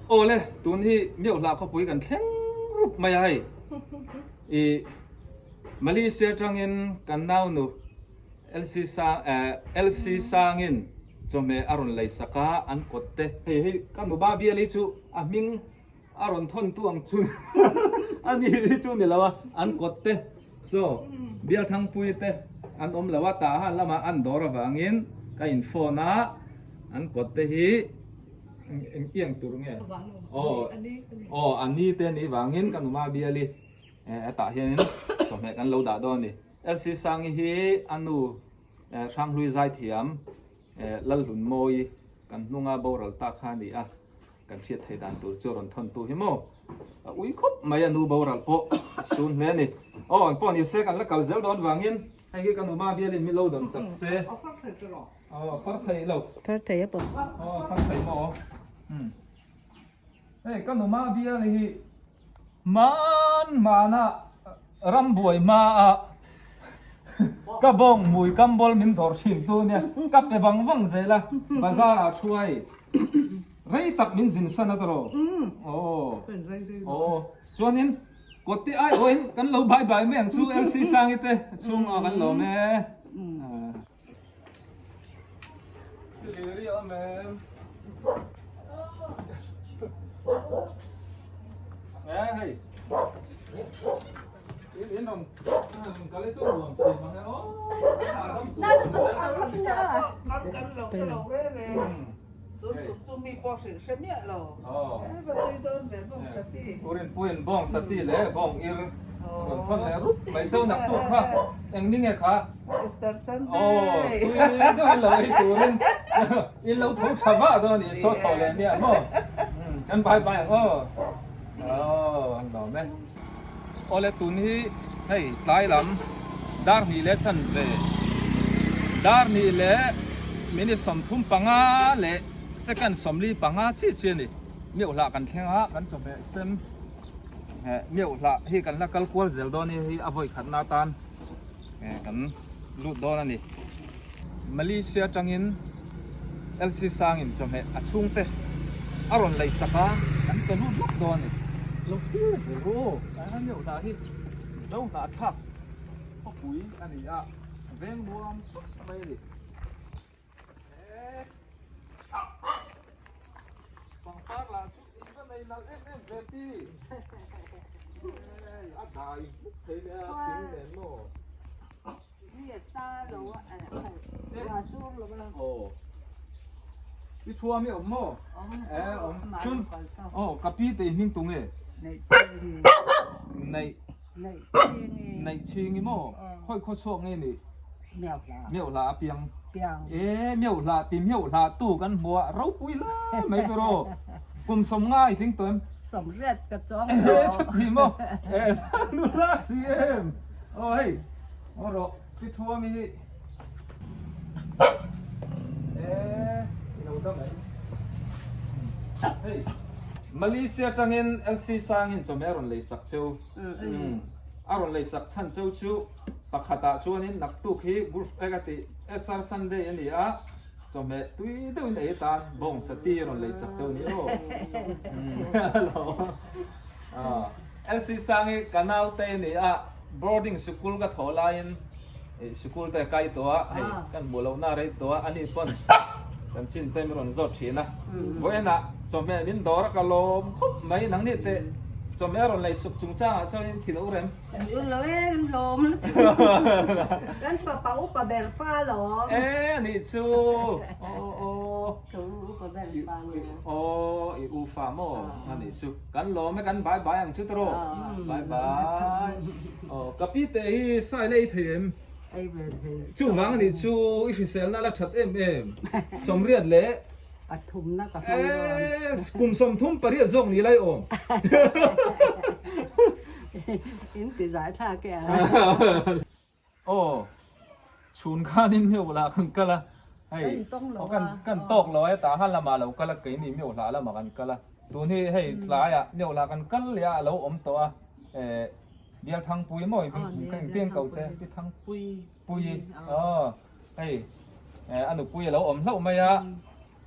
Awle, tun hi Miohlah khawpui kan thleng rup mai a hei. I Malaysia atangin kan naunu LC Sang eh LC Sangin chawhmeh a rawn lei sak a, an kawt te. Hei hei ka nuba bial hi chu a hming a rawn thawn tu ang chu a ni hi chu ni lo a, an kawt te saw Bialthangpui te an awm lo a, tah han lamah an dawr avangin ka in phone a, an kawt te hi eng eng tur nge aw aw a ni te ni vangin ka numa bial hi hetah hianin chawhmeh kan lo dah dawn a ni. LC Sangi hi a nu Hranghlui Zaithiam Lalhlunmawii kan hnunga boral ta kha a ni a. Kan hriat theih dan tur chu rawn thawn tu hi maw? A ui khawp mai a nu boral pawh a sun hle a ni. Aw eng pawh ni se kan la kal zel dawn vangin hei hi ka nu ma bialin mi lo dawn sak se. Aw far thei lo. Far thei a pawh. Aw far thei maw? Umm. Hei ka nu ma bial hi Hman hmana rambuai hmaa ka bawng hmui kambawl min dawr thin tu nia ka pe vang vang zel a, bazar ah thuai rei tak min zin san a tawrh aw aw chuanin kawt te ai awhin kan lo bai bai mai ang chu LC Sangi te chhungah kan lawm e. Urinpuiin bawng sati leh bawng ir rawn thawn leh rup mai chauh nak tur kha eng ni nge kha? Easter Sunday. Aw, tui deuh in lo ei turin in lo tho tha vah dawn i saw tho leh nia maw? Kan bye bye ang aw. Aw, an lawm e. Awle tun hi hei tlai lam dar hnih leh chan ve dar hnih leh minute 35 leh second 45 chiah chiah a ni. Meuhlah kan thleng a, kan chawhmeh sem meuhlah hi kan la kal kual zel dawn hi a vawi khatna atan. Kan lut dawn a ni. Malaysia atangin LC Sangin chawhmeh a chhungte a rawn lei sak a, kan pe lut lawk dawn a ni. Lo thil zel ru aw, tlai meuh dah hi zo hnahthlak khawpui a ni a, veng nuam tak mai a ni. Pangpar lah chu in va nei nalh em em ve pi. Hei a dai hmuk thei leh a thing nen maw. Mi a sa lo a a sur lo a. Aw. I thua mi awm maw? Eh awm. Chun aw ka pi te i hming tu nge? Neih chhingi. Neih. Neih chhingi. Neih chhingi maw? Khawi khaw chhuak nge ni? Miau hla. Miau hla a piang. Piang. E miau hla ti miau hla tu kan hmu a ropui hle mai tur aw. Kum 50 i tling tawh em? 80 ka chuang lo. E chuti maw? E nula si em? Aw hei aw rawh pi thuam hi. E i lo dam em? Hei Malaysia tangin LC Sangin chawhmeh a rawn lei sak cheu. A rawn lei sak chhan cheu chu. Pakhatah chuanin naktuk hi Good Friday a tih Easter Sunday a ni a, chawhmeh tui deuhin ei atan bawng sati a rawn lei sak cheu a ni aw. LC Sangi ka naute a ni a, boarding sikul ka thawh laiin sikul te kai tawh a, hei kan hmuh lohna a rei tawh a, ani pawn chanchin te min rawn zawt thin a. Vawiinah chawhmeh min dawr a ka lawm khawp mai nangni teh chawhmeh a rawn lei suk chungchangah chuanin thil a u rem. Kan u lo e, kan lawm lutuk. Kan fapa upa ber fa lawm. E anih chu. Aw aw. Ka u upa ber fa nia. Aw i u fa maw anih chu. Kan lawm e kan bye bye ang chu tawh. Bye bye. Aw ka pi te hi sai la ei thei em? Ei ve thei. Chuvang anih chu i hriselna la that em em. 80 leh 3 na ka hmang dawn. E kum 38 zawk ni lai awm. In ti zai thlak e a. Aw chhun khanin miau lah kan kal a hei kan kan tawk lo a tah han lamah lo kal a keini miau hlah lamah kan kal a tun hi hei tlaiah miau lah kan kal leh a a lo awm tawh a eh Bialthangpui maw ka engtin ko che Pi Thangpui pui aw hei eh a nupui a lo awm hlauh mai a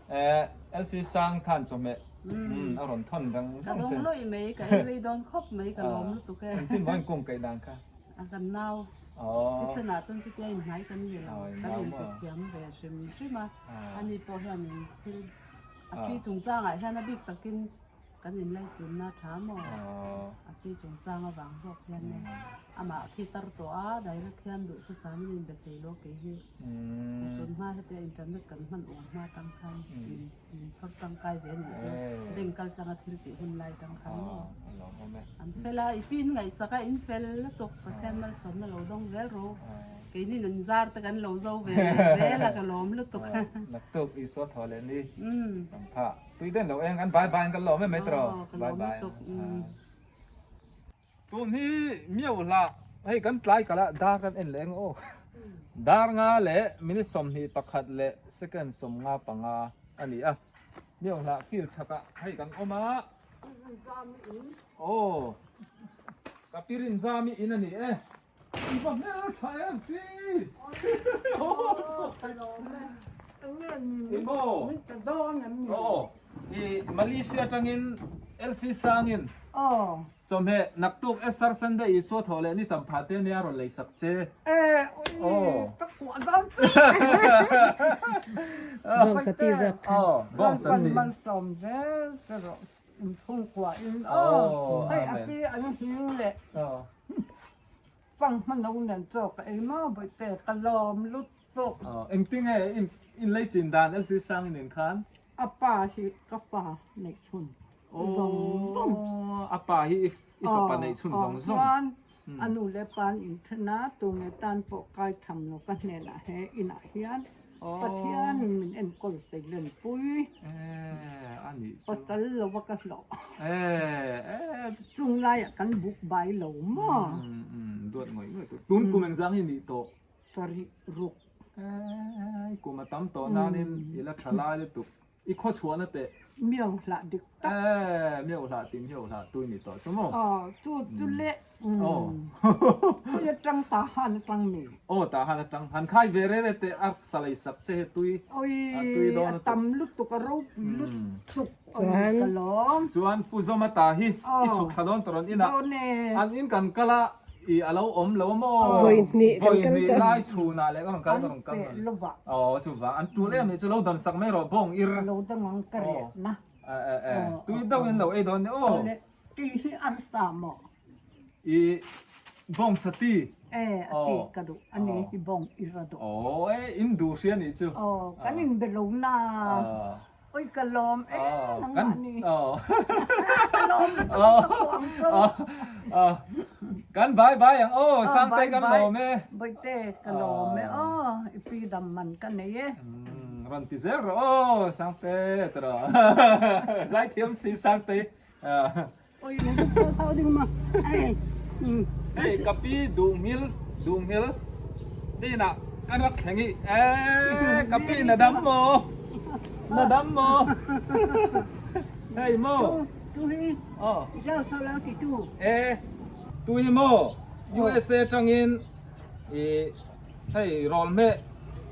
eh LC Sang khan chawhmeh. A rawn thawn vang Ka vang che. dawng lawih mai, ka ei rei dawn khawp mai, ka lawm lutuk e. Engtin maw in kung kaih dan kha? A kan nau thisen ah chuan chutia inhnai kan ni lo, kan intithiam ve hrim hrim a, ani pawh hian thil a pi chungchangah hian a bik takin Kan inlaichinna tha maw? A pi chungchang avang zawk hian e amah khi tar tawh a, direct hian duhthusam in inbe thei lo kei hi. Tun hma hetia internet kan hman uar hma tang khan min chhawr tangkai ve anih chu bank kal tlanga thil tih hun lai tang khan maw? An fel a, i pi in ngaihsak a, in fel lutuk Pathian malsawmna lo dawng zel ru. Keini nun zar te kan lo zo ve leh zel a ka lawm lutuk. Naktuk Isua thaw leh ni. Changtha. Tui den lo eng an bye bye in kan lawm em mai tawh bye bye. Tun hi miau hlah hei kan tlai kal a dar kan en leh eng aw dar nga leh minute 21 leh second 55 a ni a miau hlah field chhak ah hei kan awm a aw ka pirin zami in a ni e. I va hmel tha em si. I maw? Aw, i Malaysia atangin LC Sangin chawhmeh naktuk SR Sunday Isua thawh leh ni champha te nia rawn lei sak che. Aw. Bawng sati zak kha. Aw, bawng sati. Aw, amen. Aw. Fang hmano nen chaw ka ei maw bawihte ka lawm lutuk. Aw engtinge in in lei chin dan LC Sang in in khan? A pa hi ka pa neih chhun zawng zawng. Aw a pa hi i fapa neih chhun zawng zawng. Chuan a nu leh pa an inthen a tunge tan pawh kai tham lo ka hnenah he inah hian Pathian in min enkawl thei len pui. Eh, a nih chu. Pasal lo a ka hlawh. Eh, eh. Chung laiah kan buk bai lo maw? Duat ngawih ngawih tur. Tun kum engzang hi nih tawh? Sarih ruk. Eh, kum a tam tawh nanin i la tha lai lutuk. I khaw chhuahna teh. Miau hlah dik tak. Eh, miau hlah ti miau hlah tui ni tawh chu maw? Aw, chu chu le. Aw. Khawi atang ta han atang mi? Aw, ta han atang. Han khai ve re re teh a salei sak che he tui. Oi, a tam lutuk a ropui lutuk. Chuan. Ka lawm. Chuan Pu Zawma ta hi i chhuk thla dawn tawh rawn in a. Dawn e. An in kan kal a i a lo awm lo a maw? Vawi hnih kan kal Vawi hnih ta. lai chhunah leh ka rawn kal ka rawn kal. An feh lovah. Aw chuvang an tul em hi chu lo dawn sak mai rawh bawng ir. Ka lo dang ang ka reh na. Eh eh eh tui deuh in lo ei dawn nia aw. Awle tui hi arsa maw? I bawng sati. Eh a ti ka duh a ni hi bawng ir a duh. Aw eh in duh hria nih chu. Aw kan in be lo na. Oi ka lawm e nangmah ni. Ka lawm lutuk ka kuang tho. Kan bye bye ang aw Sangte kan lawm e. Bawihte ka lawm e aw i pi dam man ka nei e. Rawn ti zel rawh aw Sangte ti rawh. Zaithiam si Sangte. Oi thau thau ding ma. Hei ka pi duhngil duhngil hnenah ka rak thleng i eh ka pi na dam maw na dam maw hei maw Tu hi aw zau thau lo ti tu. Eh tu hi maw USA tangin i hei rawl hmeh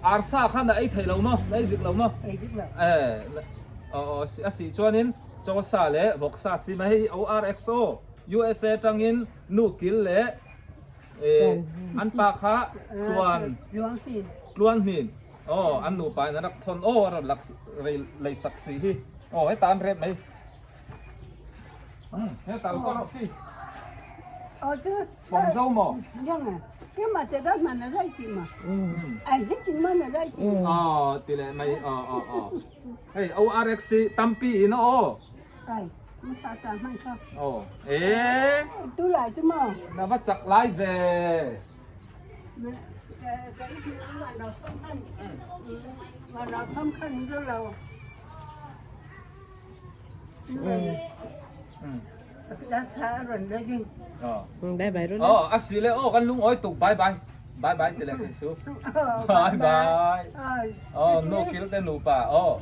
arsa khan a ei thei lo maw na ei zik lo maw Ei zik lo. Eh aw aw a sih chuanin Chaw sa leh vawk sa si mai hei ORXO USA tangin nu kil leh an pa kha tluan tluan hnin aw an nupa in an rak thawn aw a rawn lak lei sak si hi aw heta an rep mai heta lo kawr rawh pawng zo maw aw ti leh mai aw aw aw. Hei ORX hi tampi in a aw. Kai, ma sa ta hman kha. Aw, e. Tu lai chu maw? Na va chak lai ve. Ka i ma lo thom khan. Ma lo thom khan zo lo. Bye bye ru. Aw, a si le aw kan lung oi tuk bye bye. Bye bye ti le kan chu. Bye bye. Aw, nu kil te nu pa. Aw.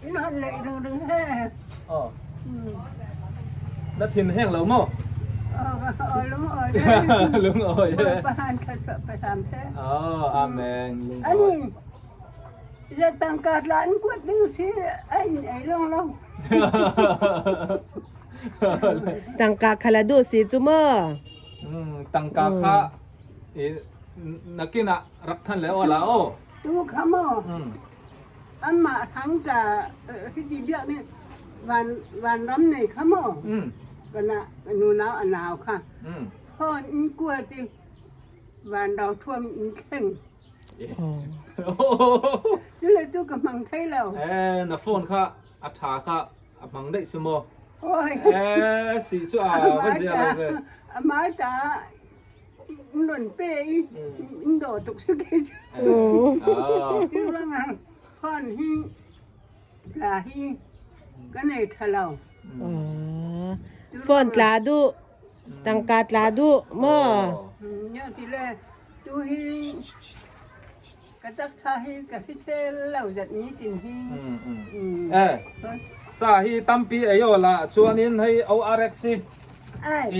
In han lei reng reng he. Aw. Na thin heng lo maw? Aw, lung oi. Lung oi. Pa han khat pa sam se. Aw, amen. Lung oi. Ani. Ya tangka tla an kuat ding si ai ai long long. Tangka kha la duh si chu maw? Tangka kha nakinah rak than le aw la aw. Tu kha maw? Anmah hrang tla hiti biak nih van vanram nei kha maw? Kana nunau a nau kha. Phone in kua ti vanro thuam in thleng. Cule tu ka hmang thei lo. Eh, na phone kha a tha kha a hmang daih si maw? Oi. Eh, si chu a va zia lo ve. Amai ta in ron pe i in do tuk su ke chu. Cu ruangah phone hi tla hi ka nei tha lo. Phone tla duh. Tangka tla duh maw? Nyo ti le tu hi ka taksa hi ka hrisel lo zat ni tin hi. Eh, sa hi tampi ei aw la chuanin hei ORX hi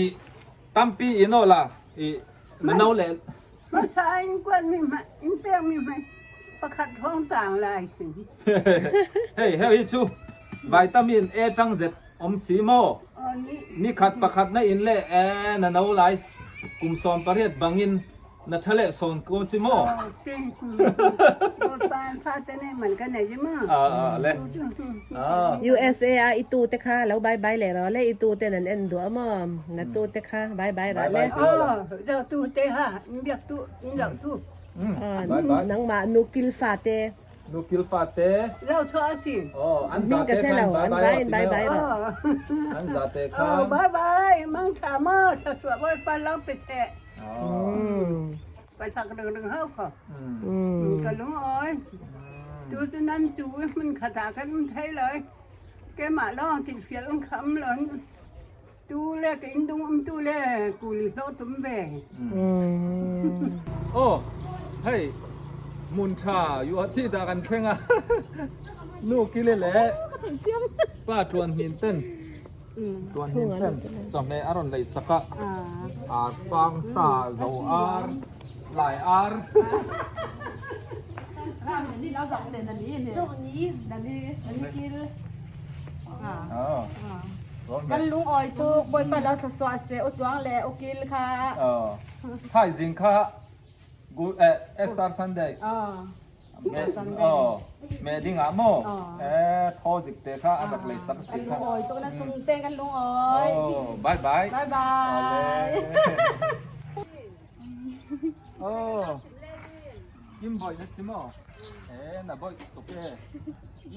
i tampi in aw la i mino le Masa in kuat mi hmanh in pek mi hmanh pakhat thawng tang lai sin. Hei hei hi chu vitamin A tang zet Awm si maw? Nikhat pakhat na in le e na no lai kum 18 bangin na tha leh sawn ko chi maw? Le. USA ah i tu te kha lo bye bye le ro le i tu ten an en duh a maw? Na tu te kha bye bye ra le. Zo tu te ha biak tu in tu. Nangmah nu kil fa te. Nu kil fate. Lo chuah a si. Oh, an Min zate ka hre khan lo, bye an bye vai aw in ti bye mai bye aw. rawh. Oh. An zate Oh, khan. bye bye. Mang tha maw, tha suah bawi pa lo pe seh. Oh. Pa thak reng reng hau kho. Mm. Ka lung oi. Tu cu nan cu hmun khat ah khan um thei loi. Keimah lawng thil fial um kham lon. Tu le ka inn dung um tu le kuli hlawh tum ve. Oh, hei, mun tha yu a thi da kan thleng a. Nu kile le pa tuan hin ten. Tuan hin ten. Chawhmeh a rawn lei sak a. Ar pang sa zo ar lai ar. Kan lungawi tuk Bawipa lo thlasuah seh utluang le ukil kha. Thaizing kha good SR Sunday. Me ding ah maw eh tho zik te kha a rak lei sak si kha. Kan lungawi tuk na sung te kan lungawi. Oh, bye bye. Bye bye. Oh. Kim boy na si maw? Eh na boy tuk e.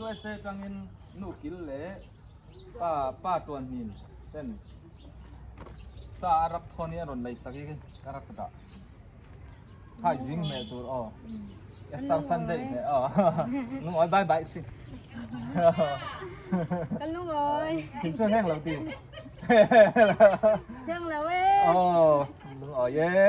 USA tangin nu kil le pa pa tuan hin ten sa a rak thon i a rawn lei sak i ka rak dah. Thai zing me tur aw. Easter Sunday me aw. Lung oi bye bye si. Kan lung oi. Thin chu heng lo ti. Heng lo e. Oh, lung oi e.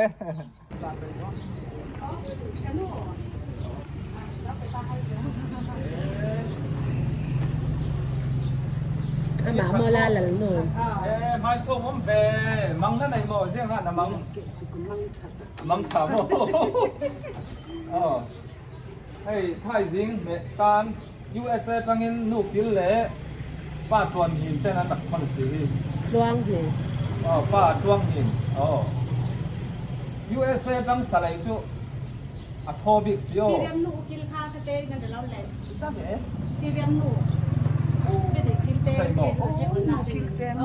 Amah maw la lal nu. Eh, mai som om ve. Mang na nei maw ziang ha na mang. Mang tha maw. Oh. Hei thai zing me tan USA tangin nu kil le pa tuan hin ten an rak thon si hi. Tluang hin. Oh, pa tluang hin. Oh. USA tang salai chu a thaw bik si aw. Tiriam nu ukil kha ka te nan lo le. Tiriam nu. Be de kil te ke ke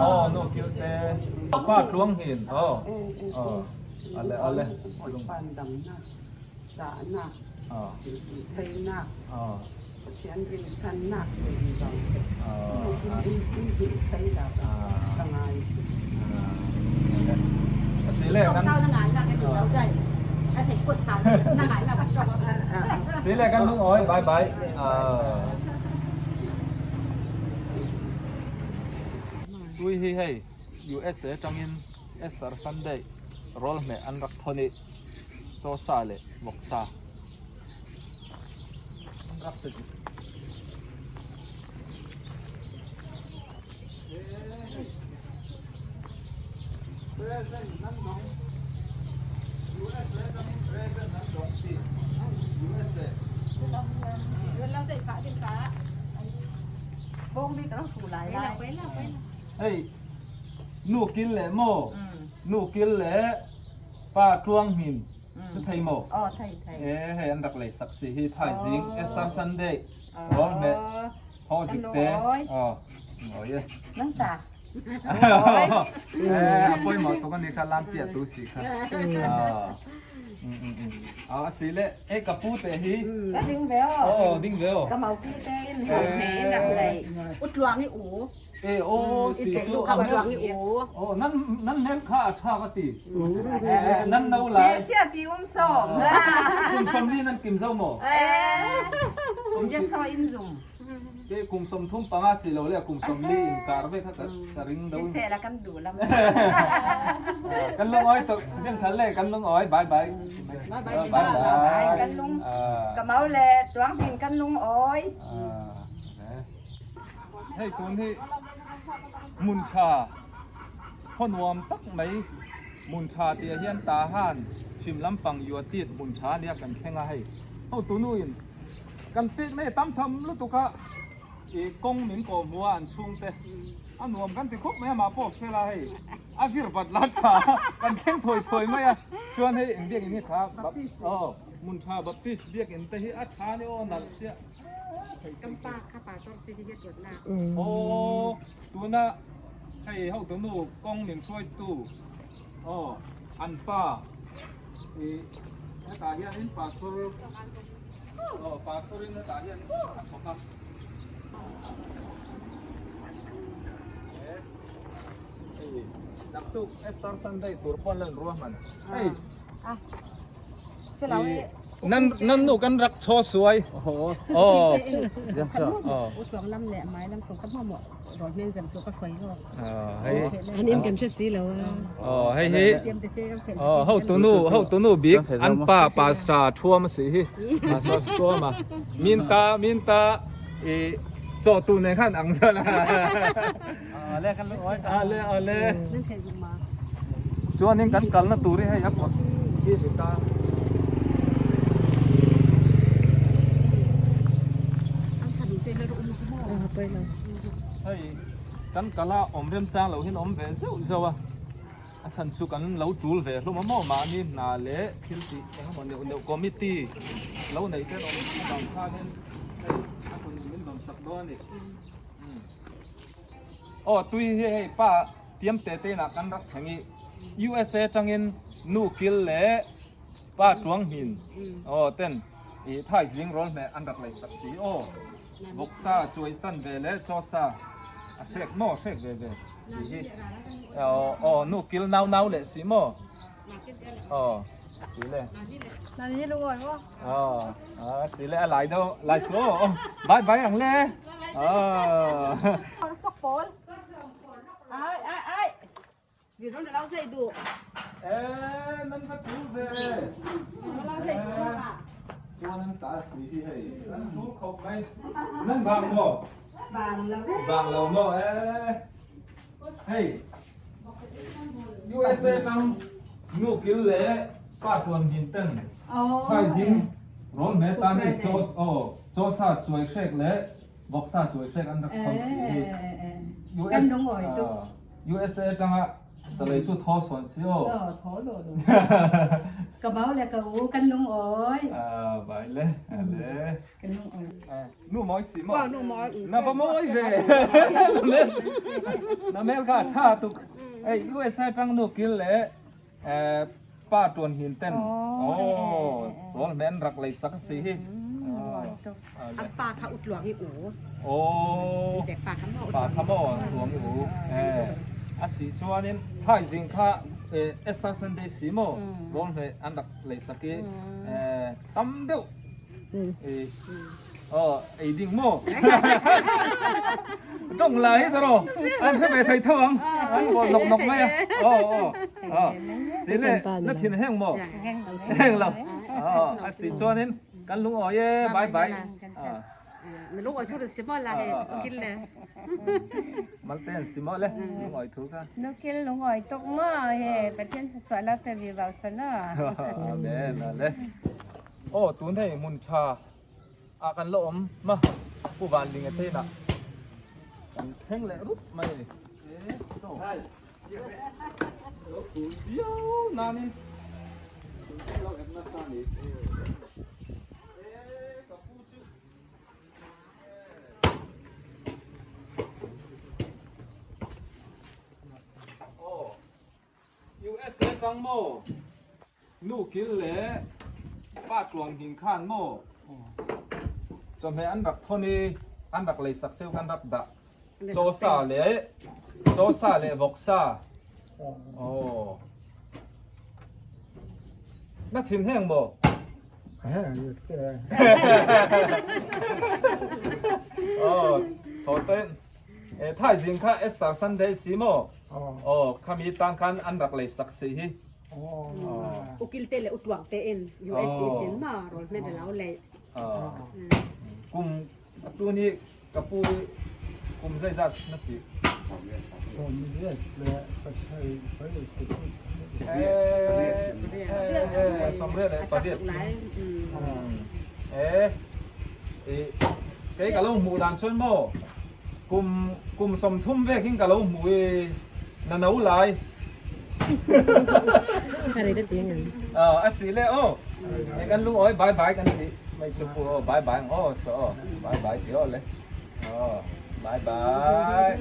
Oh, nu kil te. Pa tluang hin. Oh. Oh. Ale ale. Pan dam na. Sa na. Oh. Thei na. Oh. Pathian rin san nak in bang seh. In hi thei da ka ngai si. Si le kan Tao na ngai na cái đủ dây. A thể cuộn sàn na ngai na. Si le kan lung oi bye bye. Tui hi hei USA tangin SR Sunday roll me an rak thoni chaw sa le vok sa. Rak te Present nan dong USA tangin present nan dong ti USA. Lo dậy phá bên phá. Hei nu kil leh maw nu kil leh pa tluang hmin na thei maw? E hei an rak lei sak si hi thai zing Easter Sunday rawl hmeh thaw zik te aw ngawi e. A pawimawh tuk a ni kha lam piah tu si kha. A si le e ka pu te hi. Ka ding ve aw. Aw ding ve aw. Ka mau pi te in hau me in rak lei. U tluang i u. E aw si chu a tluang i u. Aw nan nan mel kha a tha ka ti. Nan no lai. Sia ti um som. Kum som ni nan kim zo mo. Kum ja so in zum. Te kum 35 si lo le kum 40 inkar ve kha ka ring do. Siseh la kan duh lam. Kan lung oi tuk ziang thal le kan lung oi bye bye. Bye bye. Kan lung ka mau le tuang tin kan lung oi. Hei tun hi mun tha khaw nuam tak mai mun tha tih ah hian Tahan chhim lampang Yuatit hmun tha nia kan thleng a hei hotu nu in Kan pek nei tam tham lutuk a, i kawng min kawh hmu a an chhungte a nuam kan ti khawp mai a, mah pawh fel a hei a vir vat la tha kan thleng thawi thawi mai a, chuan hei eng biakin hi kha aw hmun tha Baptist biakin te hi a tha ni aw nalh sia. Aw tuna hei hotunu kawng min hruaitu aw an pa i hetah hianin pastor Aw pastor in hetah hian a thawk a. Hei naktuk Easter Sunday tur pawn lan ruahman. Hei. Nan nan nu kan rak chaw suai. Aw. Aw. Utluang lam leh mai lam sawng ka hmawmawh rawn hmel zem tur ka hruai zawk. Hei. An in kan hre si lo a. Aw hei hi. Aw hotu nu hotu nu bik an pa pastor thuam a si hi. Pastor thuam a. Min ta min ta i chaw tu nen khan ang zal a. Ale kan lu oi. Ale ale. Chuanin kan kalna tur hi hei a kawt hi a ni ta. Hei kan kala awm remchang loh hian awm ve zeuh zeuh a, a chhan chu kan lo tul ve hlawm a maw mahni hna leh thil tih eng emaw neuh neuh committee lo neih te an awm vang khanin hei a hun min rawn sak dawn a ni. Aw tui hi hei pa tiam te te inah kan rak thleng i USA tangin nu kil leh pa tuang hmin aw ten i thai zing rawl hmeh an rak lei sak si aw vawksa chuai chan ve leh chawsa a hrek maw hrek ve ve si hi aw aw nu kil nau nau leh si maw aw si le Aw a si le a lai deuh lai su aw bye bye ang le aw Sok pawl. Ai ai ai. Vì nó lau dây đủ. Ê nan va tul ve. Nó lau dây đủ à. Chuan an ta si hi hei an tul khawp mai. Nan vang maw? Vang lo. Vang lo maw e. Hei USA tang nu kil leh pa tuan hin ten thai zing rawl hme tan hei chaw aw chaw sa chuai hrek leh vawk sa chuai hrek an rak thawn si hi US USA tanga Salei chu thaw sawn si aw. Aw thaw lo lo. Ka bau le ka u kan lung awi. Ah bai le le. Kan lung awi. Nu mawi si maw? Nu mawi. Na va mawi ve. Na mel kha tha tuk. Ei USA tang nu kil le pa tuan hin ten. Oh, rawl men rak lei sak si hi. An pa kha utluang i u. Oh. Pa kha maw. Pa kha maw utluang i u. Eh. A si chuanin thai zing kha Easter Sunday si maw rawl hme an rak lei sak i eh tam deuh Oh, ei ding maw? Tawng lai hi tawh an hre ve thei tho ang. An bawl nawk nawk mai a. Oh, oh, oh. Si le, na thin heng maw? Heng lo. Oh, a si chuanin kan lung awi e, bye bye. Na lung awi thu si maw la he, ukil le. Malte an si maw le, lung awi thu kha. Nukil lung awi tuk maw he, Pathian sual la pe vi vau sala. Amen, ale. Aw tun hei hmun tha ah kan la awm ma Pu Vanling a thein ah. Kan thleng leh rup mai a ni. Lo tur viau nanin lo ep nasa a ni. Ka pu chu. Aw USA tang maw nu kil leh pa tluang hing khan maw chawhmeh an rak thawn i an rak lei sak cheu kan rak dah chaw sa leh chaw sa leh vawk sa aw na thin heng maw Aw thaw te thai zing kha Easter Sunday si maw aw khami tang khan an rak lei sak si hi Ukil te le utuang te in US sin ma rol hmet lo lei kum atu ni Ka pu kum zeizat na si? 98. Kei ka lo hmuh dan chuan maw kum kum 30 vek in ka lo hmu i na no lai. A si le aw. Kan lungawi bye bye kan ti. Mai chu pu aw bye bye ang aw so aw bye bye ti aw le aw bye bye.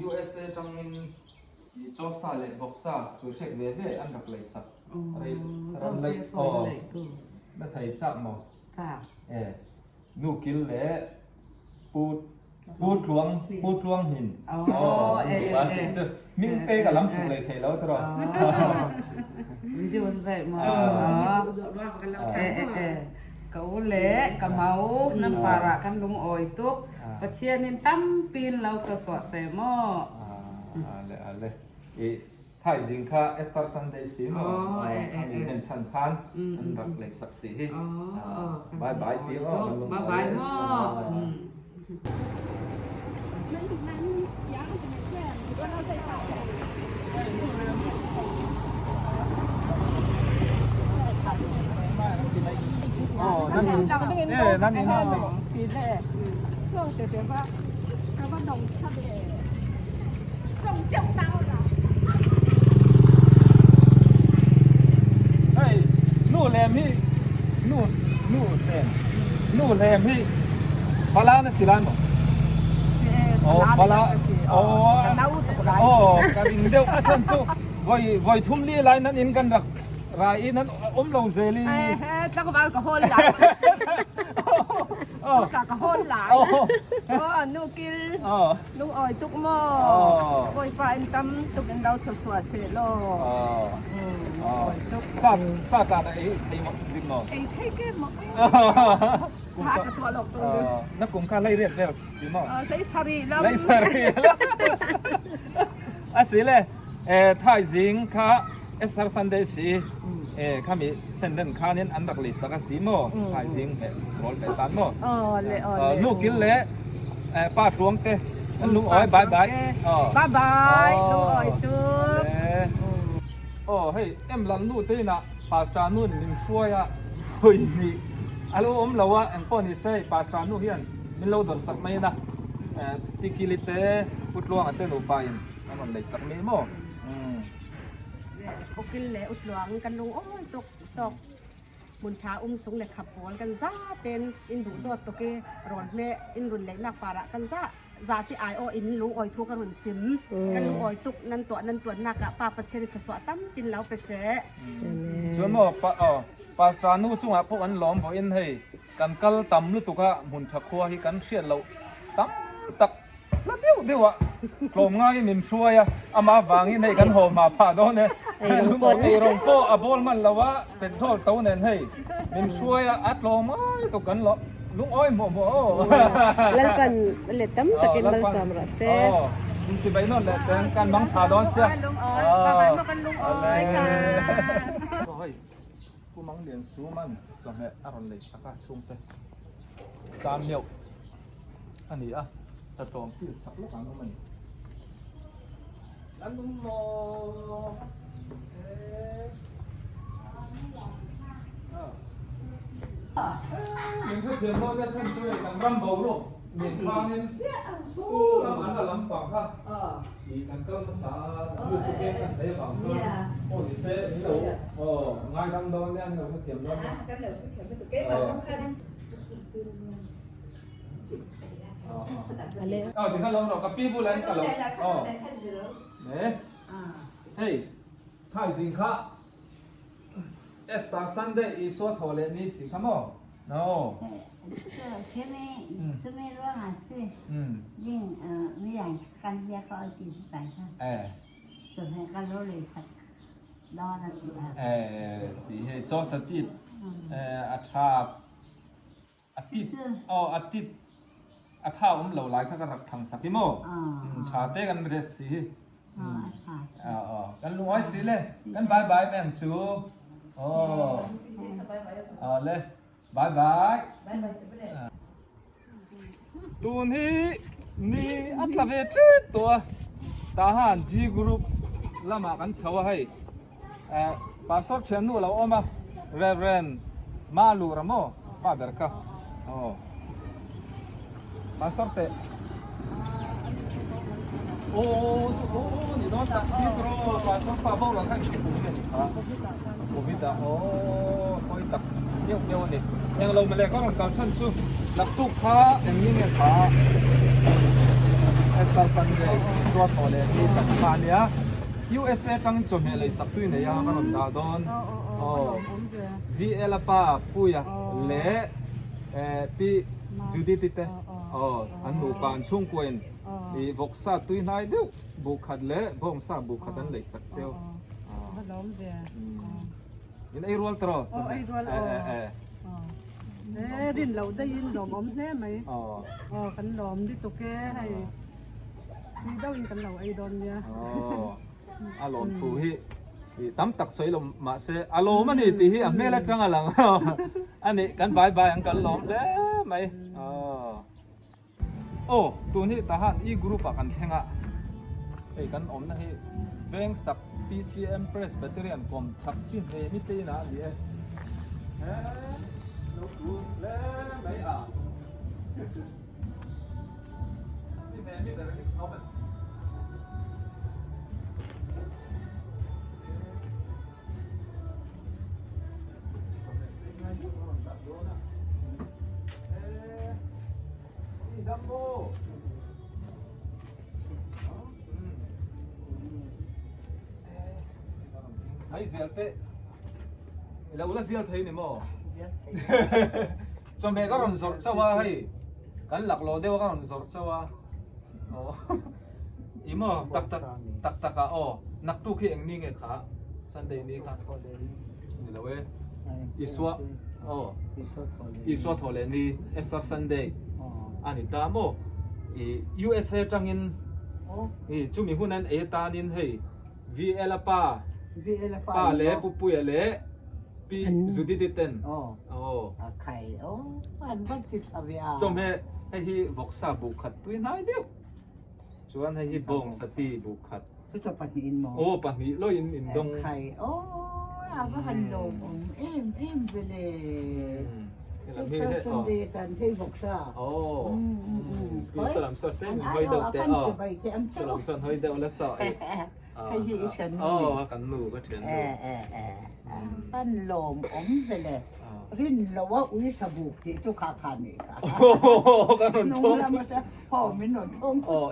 USA tangin chaw sa leh vawk sa chu hrek ve ve an rak lei sak ran lei aw na thei chak maw e nu kil leh pu Pu Tluang, Pu Tluang Hnin. Aw, an duh a si chu. Hming te ka lam fuh leh thei lo tiraw. Video chu zai maw. Ka u le ka mau nan parah kan lungawi tuk. Pathian in tampi in lo tla suah seh maw. Ale ale. I Thaizing kha Easter Sunday si maw? An in hnen chan khan an rak lei sak si hi. Bye bye ti aw. Bye bye maw. Nan in. Hei nu lem hi nu nu lem nu lem hi pala na si lai maw? Oh pala oh oh ka ring deuh a chan chu voi voi thum li lai nan in kan rak ra i nan um lo zel i tlangval ka hawl lai ka ka hawl lai oh nu kil Lungawi tuk maw? Bawipa in tam tuk in lo thawsuah seh law. Lungawi tuk. Sa sa ta na ei thei maw zik maw? Ei thei ke maw? Kum sa ka tuah lok tung. Na kum kha lei riat vel si maw? Lei sari lam. Lei sari lam. Asile thaizing kha Easter Sunday si khami senden khanin an rak lei sak a si maw thaizing he rawl pe tan maw nu kil le pa tluang te an lung oi bye bye bye bye lung oi tu oh hei em lal nu te na pastor nu min hruai a hoi ni alo om lo a eng pawh ni se pastor nu hian min lo don sak mai na pikili te putluang te nupa in an rawn lei sak mai maw Ukil le utluang kan lung awi tuk tawk hmun tha um sung le khap pawl kan za ten in duh dawt tuk i rawl hme in run leihnak parah kan za za ti ai aw in lung awi thu ka run sim kan lung awi tuk nan tuah nan tuannak ah pa Pathian i thluasuah tampin lo pe seh. Chuan maw pa aw pastor nu chungah pawh an lawm vo in hei kan kal tam lutuk a hmun tha khua hi kan hriat loh tam tak Hla deuh deuh ah tlawm ngai in min hruai a, amah vangin hei kan haw hma phah dawn e. Eirawng pawh a bawl hman lo a, petrol to nen hei min hruai a, a tlawm ngai tuk kan lo lungawi hmuh hmuh aw. Lalpan let tam takin malsawm rawh se. In chibai nawn leh ten kan mang tha dawn sia. Aw. Pu Manglian Suman chawhmeh a rawn lei sak a chhungte sam meuh a ni a, satawm field chak lawk an awm a ni. An awm maw? Min hrethiam dawn nia chhan chu hei kan ram boruak nen khanin school lam an la lampang kha ih kan kal hmasa a kan nu chu veng kan thei avang chuan aw ni se min lo aw ngaidam dawn nia min lo hrethiam dawn nia. Aw tikhan lo rawh ka pi bulah in ka lo aw hei thai zing kha. Easter Sunday Isua thaw leh ni si kha maw? No. Chumi ruangah si ding midang kan bia kha oi ti sai kha. Eh. Chumi ka lo lei sak dawn a ti a. Eh si hei chaw satit eh a tha A tit aw a tit a tha awm lo lai kha ka rak thang sak hi maw tha te kan rest si hi aw kan lungawi si le kan bye bye mai ang chu aw aw le bye bye tun hi ni a tla ve tep tawh a tah han G group lamah kan chho a hei. Pastor thiannu a lo awm a, Rev. Malura maw pa ber kha aw Pastor teh aw chu aw ni dawn tak si bro Pastor pa bo lo khan ki kum nge ni kha Covid ah aw pawi tak deuh deuh a ni englo mawle ka rawn kal chhan chu naktuk kha eng ni nge kha Easter Sunday Isua thaw leh hi kan hma a nia. USA atangin chawhmeh lei sak tui nei a ka rawn dah dawn aw VL a pa Puia leh Pi Judith-i te aw an nupa an chhungkuain ih vawksa tui hnai deuh buh khat leh bawngsa buh khat an lei sak cheu in ei rual tawh chawhmeh eh eh rin loh daihin lawmawm hle mai aw kan lawm lutuk e hei. Tui deuh in kan lo ei dawn nia. Aww a lawm thu hi tam tak sawi lo mahse a lawm a ni tih hi a hmel atang a lang a ni kan bai bai ang kan lawm hle mai aww aw tun hi tahan e group ah kan thleng a hei kan awmna hi Vengsak PCM Presbyterian kawm chhak chi hne mi te inah a ni e he lo tu hle mai a. Hei zial teh lo la zial thei ni maw chawhmeh ka rawn zawrh chauh a hei kan laklawh deuh a ka rawn zawrh chauh a aw i maw tak tak tak tak ah aw naktuk hi eng ni nge kha Sunday ni kha ni lo e Isua aw Isua thaw leh ni Easter Sunday a ni ta maw i USA tangin i chumi hun an ei atanin hei VL a pa pa leh Pu Puia leh Pi Judith-i ten aw chawhmeh hei hi vawksa buh khat tui hnai deuh chuan hei hi bawng sati buh khat aw pahnih lawin in dawng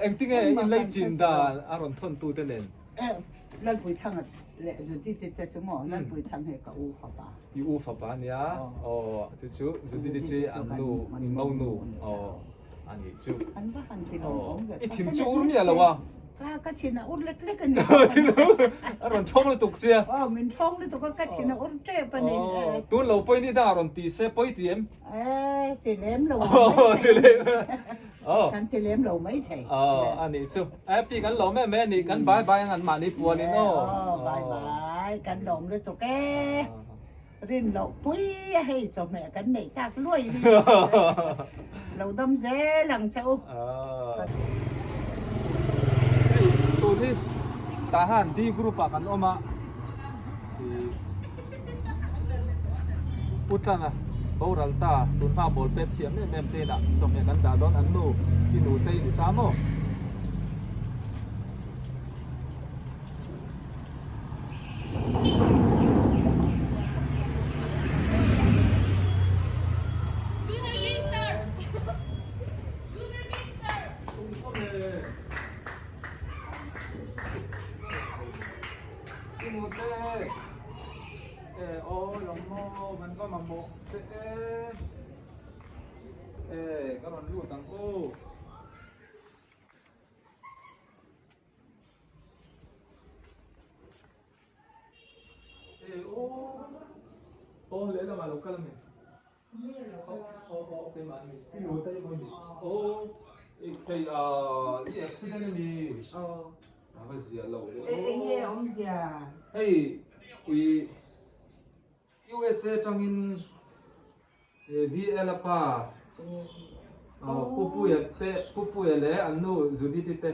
Engtinge in lei chin dan a rawn thawn tu te nen? Lalpuithanga leh Judith-i te chu maw? Lalpuithang hi ka u fapa. I u fapa a nia? Aw, chu chu Judith-i chu an nu, i mau nu aw a nih chu. An va han ti lawm awm ve. I thin chu ur miah lo a? Ka ka thin a ur lek lek a ni. A rawn thawng lutuk sia. Aw, min thawng lutuk a, ka thin a ur tep a ni. Aw, tun lo pawi ni dangah rawn ti se pawi ti em? Eh, ti lem lo. Aw, ti lem. Kan ti lem lo mai thei. Aw a nih chu. E pi kan lawm em em a ni kan bye bye ang an mahni pual in aw. Aw bye bye kan lawm lutuk e. Rin loh pui a hei chawhmeh kan neih tak luai hi lo dam zel ang che u. Hei tun hi tah han D group ah kan awm a Pu Tana boral ta tun hma ball pet thiam em em te inah chawhmeh kan dah dawn an nu i nute i ni ta maw? Aw lehlamah lo kal a ni. Aw aw keimah a ni. I nu te emaw ni. Aw hei ah i accident a ni. A va zia lo ve aw. Eng nge awmzia? Hei i USA tangin VL a pa Pu Puia te Pu Puia leh an nu Judith-i te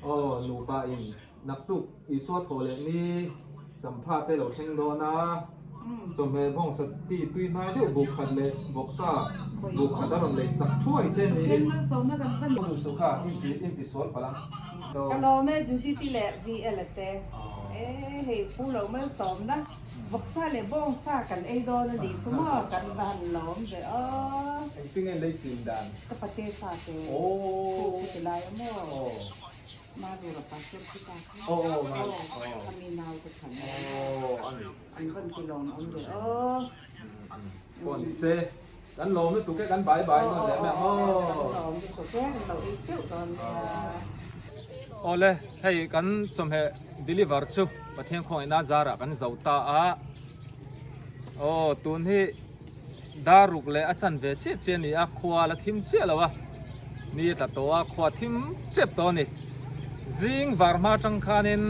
aw nupa in naktuk Isua thawh leh ni champha te lo thleng dawn a, chawhmeh bawngsa ti tui hnai deuh buk khat leh vawksa buk khat a rawn lei sak thuai che ni hi. Duhsukha inti sual palh ang. Ka lawm e Judith-i leh VL-a te. E hei Pu lo malsawmna. Vawksa leh bawngsa kan ei dawn a nih chu maw kan va han lawm ve aw. Engtin nge lei chin dan? Ka pate fa te khu ti lai a maw? Marura pastor khi ta kha a mi nau te chhan a ni an van ti lawm awm ve aw. Pawh ni se kan lawm lutuk e kan bai bai nawn leh mai ang aw. Kan lawm lutuk e kan lo ei teuh dawn nia. Awle hei kan chawhmeh deliver chu Pathian khawngaihna zarah kan zo ta a aw tun hi dar ruk leh a chan ve chiah chiah a ni a khua la thim chiah lo a ni a tla tawh a khua thim tep tawh a ni zing var hma atang khanin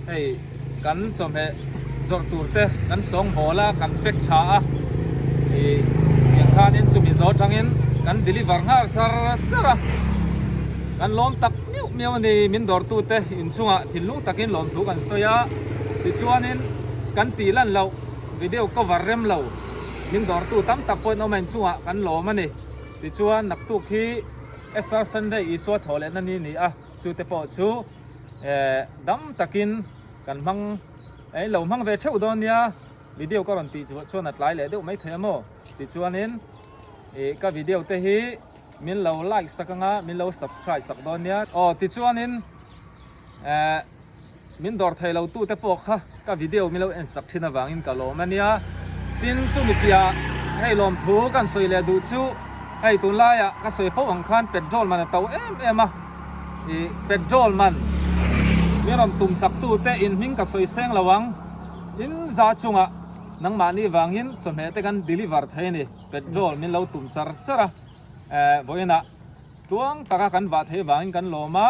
hei kan chawhmeh zawrh tur te kan sawng bawl a kan pack tha a ih tiang khanin chumi zawh atangin kan deliver nghal char char a kan lawm tak miau miau a ni min dawrtu te inchungah thinlung takin lawmthu kan sawi a tichuanin kan tih lan loh video cover rem lo min dawrtu tam tak pawhin awm a inchungah kan lawm a ni tichuan naktuk hi SR Sunday Isua thawh lehna ni ni a chute pawh chu eh dam takin kan hmang eh lo hmang ve theuh dawn nia video ka rawn tih chuan a tlai leh deuh maithei a maw tichuanin ih ka video te hi min lo like sak anga min lo subscribe sak dawn nia aw tichuanin eh min dawr thei lo tu te pawh kha ka video min lo en sak thin avangin ka lawm a nia tin chumi piah hei lawmthu kan sawi leh duh chu hei tunlaiah ka sawi fo ang khan petrol man a to em em a ih petrol man min rawn tum sak tu te in hming ka sawi seng lo ang in za chungah nangmahni vangin chawhmeh te kan deliver thei a ni petrol min lo tum char char a eh vawiinah tluang taka kan vah theih vangin kan lawm a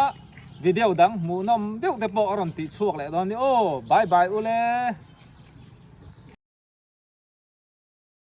video dang hmuhnawm deuh te pawh a rawn tih chhuak leh dawn a ni aw bye bye ule.